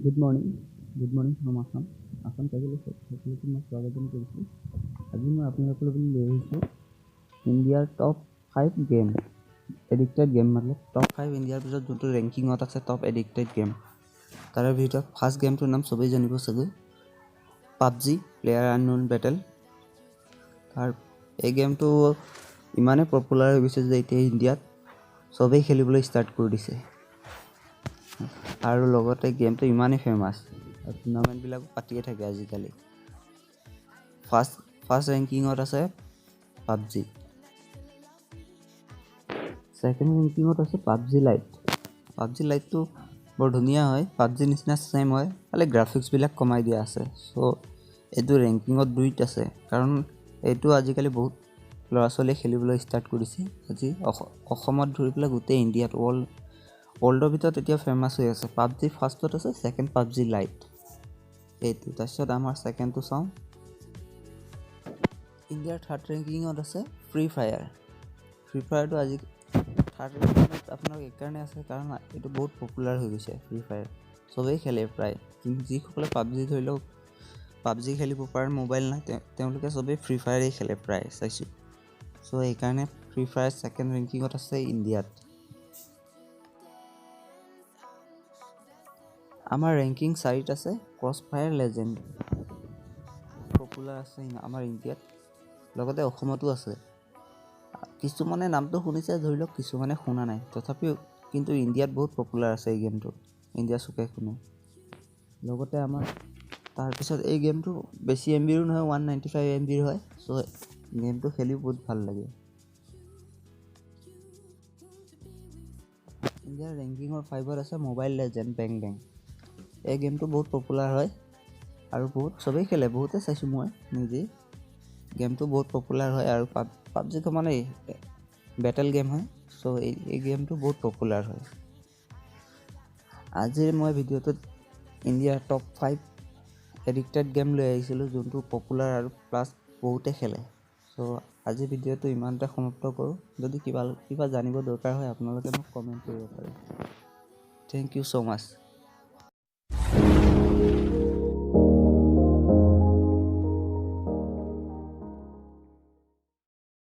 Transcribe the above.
Good morning, good morning from Assam. Assam ট্ৰেভেলৰ সকলোকে মই স্বাগতম কৰিছোঁ। আজি মই আপোনালোকৰ বুলি লৈ আহিছোঁ ইণ্ডিয়াৰ top 5 game, addicted game, মতলব টপ 5 ইণ্ডিয়াৰ ভিতৰত যোনটো ৰেংকিঙত আছে টপ এডিক্টেড গেম। তাৰে ভিতৰত ফাৰ্ষ্ট গেমটোৰ নাম চবেই জানিব চাগৈ, পাবজি, প্লেয়াৰ আননোন বেটেল। তাৰ এই গেমটো ইমানেই পপুলাৰ হৈ গৈছে যে এতিয়া ইণ্ডিয়াত চবেই খেলিবলৈ ষ্টাৰ্ট কৰি দিছে আৰু লগতে গেমটো ইমানেই ফেমাছ আৰু টুৰ্ণামেণ্টবিলাকো পাতিয়ে থাকে আজিকালি। ফাৰ্ষ্ট ৰেংকিঙত আছে পাবজি। ছেকেণ্ড ৰেংকিঙত আছে পাবজি লাইট। পাবজি লাইটটো বৰ ধুনীয়া হয়, পাবজি নিচিনা ছেইম হয়, খালি গ্ৰাফিক্সবিলাক কমাই দিয়া আছে। চ' এইটো ৰেংকিঙত 2ত আছে, কাৰণ এইটো আজিকালি বহুত ল'ৰা ছোৱালীয়ে খেলিবলৈ ষ্টাৰ্ট কৰিছে। আজি অসমত ধৰি পেলাই গোটেই ইণ্ডিয়াত, ৱৰ্ল্ডৰ ভিতৰত এতিয়া ফেমাছ হৈ আছে। পাবজি ফাৰ্ষ্টত আছে, ছেকেণ্ড পাবজি লাইট এইটো। তাৰপিছত আমাৰ ছেকেণ্ডটো চাওঁ। ইণ্ডিয়াৰ থাৰ্ড ৰেংকিঙত আছে ফ্ৰী ফায়াৰ। ফ্ৰী ফায়াৰটো আজি থাৰ্ড ৰেংকিঙত আপোনাৰ এইকাৰণে আছে, কাৰণ এইটো বহুত পপুলাৰ হৈ গৈছে। ফ্ৰী ফায়াৰ চবেই খেলে প্ৰায়। যিসকলে পাবজি, ধৰি লওক পাবজি খেলিব পাৰে মোবাইল নাই, তেওঁলোকে চবেই ফ্ৰী ফায়াৰেই খেলে প্ৰায় চাইছোঁ। চ' সেইকাৰণে ফ্ৰী ফায়াৰ ছেকেণ্ড ৰেংকিঙত আছে ইণ্ডিয়াত। আমাৰ ৰেংকিং 4ত আছে ক্ৰছ ফায়াৰ লেজেণ্ড। পপুলাৰ আছে আমাৰ ইণ্ডিয়াত, লগতে অসমতো আছে। কিছুমানে নামটো শুনিছে ধৰি লওক, কিছুমানে শুনা নাই, তথাপিও কিন্তু ইণ্ডিয়াত বহুত পপুলাৰ আছে এই গেমটো, ইণ্ডিয়া চুকে কোণে। লগতে আমাৰ তাৰপিছত এই গেমটো বেছি এম বিৰো নহয়, 195 এম বিৰ হয়। চ' গেমটো খেলিও বহুত ভাল লাগে। ইণ্ডিয়াৰ ৰেংকিঙৰ 5ত আছে মোবাইল লেজেণ্ড বেং বেং। এই গেমটো বহুত পপুলাৰ হয় আৰু বহুত চবেই খেলে, বহুতে চাইছোঁ মই নিজেই। গেমটো বহুত পপুলাৰ হয় আৰু পাবজি সমানেই বেটেল গেম হয়। চ' এই গেমটো বহুত পপুলাৰ হয়। আজিৰ মই ভিডিঅ'টোত ইণ্ডিয়াৰ টপ 5 এডিক্টেড গেম লৈ আহিছিলোঁ, যোনটো পপুলাৰ আৰু প্লাছ বহুতে খেলে। চ' আজিৰ ভিডিঅ'টো ইমানতে সমাপ্ত কৰোঁ। যদি কিবা কিবা জানিব দৰকাৰ হয়, আপোনালোকে মোক কমেণ্ট কৰিব পাৰে। Thank you so much.